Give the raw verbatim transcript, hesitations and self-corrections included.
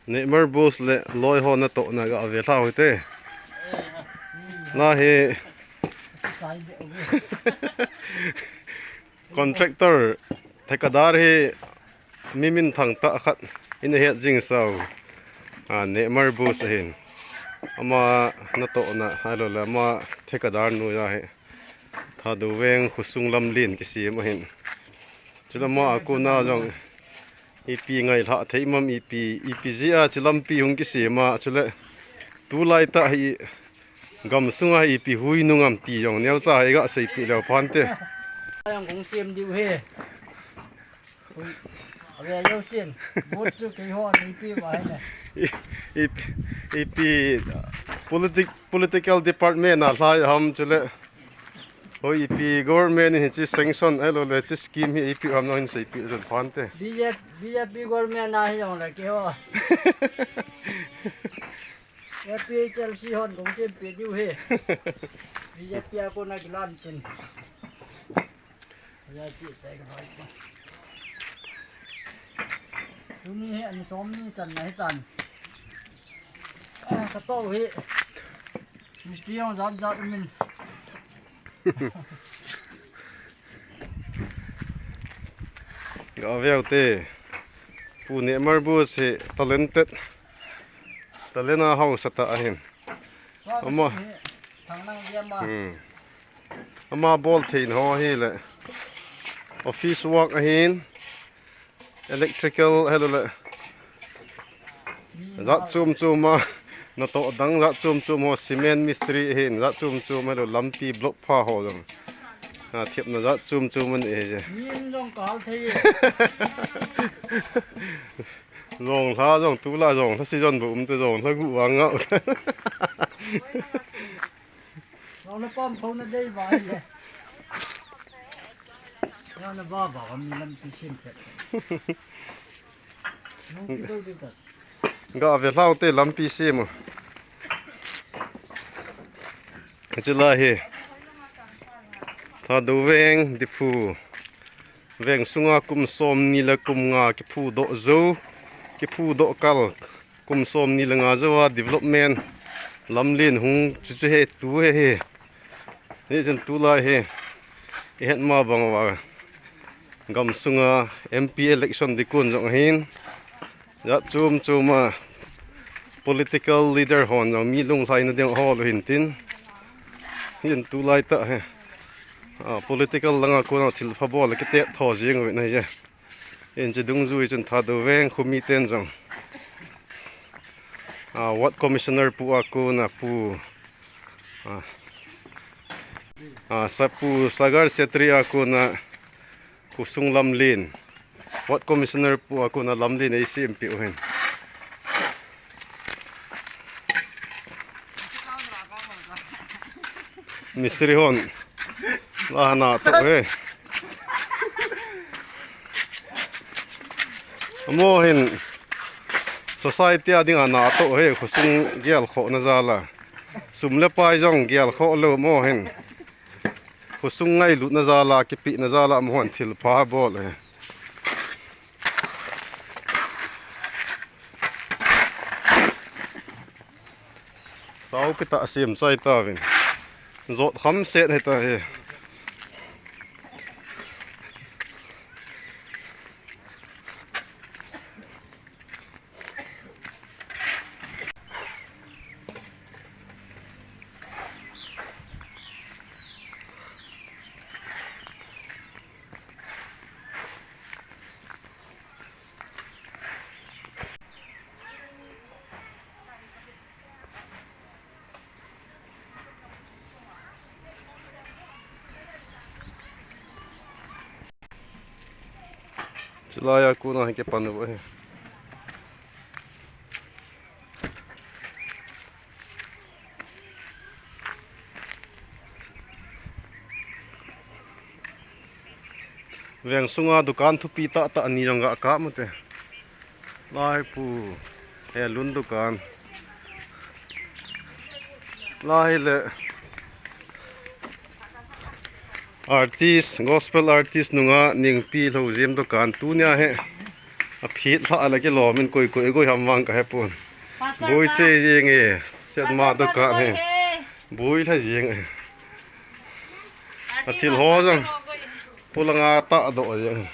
Neymar Bus le loi ho natohna ga ve lhau hite. Nahi contractor, thekadar hi mi minthang tah khat in ahet jing sau. A, Neymar Bus ahin. Ama natohna, ahilou le ama thekadar noiya hi Thadou Veng khosung lamlen kisem ahin. Chule ama a kona jong ipi ngailhah thei mam, ipi, ipi jeh a chu lampi hung kisem a, chule tulai tah hi gamsunga ipi hui nung am ti jong neocha hi ga seipeh leu phante. Jong kong sem diu hi. Hui. Ave yo sin. Vote chu keiho ni pi ba hi ne. I, ipi, ipi politic, political department a lhai ham chule. Hoi, ipi government in hiche sanction ahilou le hiche scheme hi ipi ham nang hin seipeh jong phante. B J P, B J P government a hi jong le keiho. A P H L C hon kong sempeh diu hi. B J P a kona kilan tin. Tuni hi an som ni channa hitan. Ah, katoh hi. Mistri jong jat jat min. Ga veu te. Pu Neymar Bus hi talented. Talent a hausa tah ahin. Ama. Thang nang dia ma. Hmm. Ama bol theina ho hi le. Office work ahin. Electrical ahilou le. Jat chom chom a. Natoh dang jat chom chom ho, cement mistri ahin. Jat chom chom ahilou lampi block pha ho jong. A, thepna jat chom chom anei hi je. Min jong kal thei. Jonglha jong tulai jonglha season bou um te, jonglha gu vang ngau. Jonglha pam phou na dei ba hi le. Jonglha ba ba mi lampi sem pet. Nung ti dou ding ta. Ga ve lhau te lampi sem u. Chulai hi Thadou Veng, Diphu Veng sunga kum som ni le kum nga kiphudoh jou, kiphudoh kal, kum som ni le nga jou a development lamlen hung chu chu hi tu hi hi. Hichun tulai hi ihet ma bang uva gamsunga M P election ding kon jong ahin. Jat chom chom a political leader hon jong mi lunglhaina ding ahol u hin tin. Hin tulai tah hi. A, political langa kona thilpha bol a kitet tho jing u ahi je. Hiche dungjui chun Thadou Veng khomi ten jong. A, Ward Commissioner pu a kona pu. A, a, sa pu Sagar Chetri a kona khosung lamlen. Ward Commissioner pu a kona lamlen eisempeh u hin. Mistri hon. La natoh e. Amaho hin society a dinga natoh e, khosung gelkhohna jal a. Sum le pai jong gelkhoh lou amaho hin. Khosung ngailutna jal a, kipehna jal a, amahon thilpha abol e. Sao kitah a sem chai tauvin. Jot kham set hita hi. Chulai a kona hi kipan u ahi. Veng sunga dukan thupi tah tah ni jong ga kap u te. Lai pu, he lun dukan. Lai le artist, gospel artist nunga Nengpi Lhojem dukan tunia hi. Aphet lha la kilom in koi koi goi ham vang kahepon. Boi che jeng e. Setma dukan hi. Boi lha jeng e. Athil ho jong. Polanga tahdoh jeng.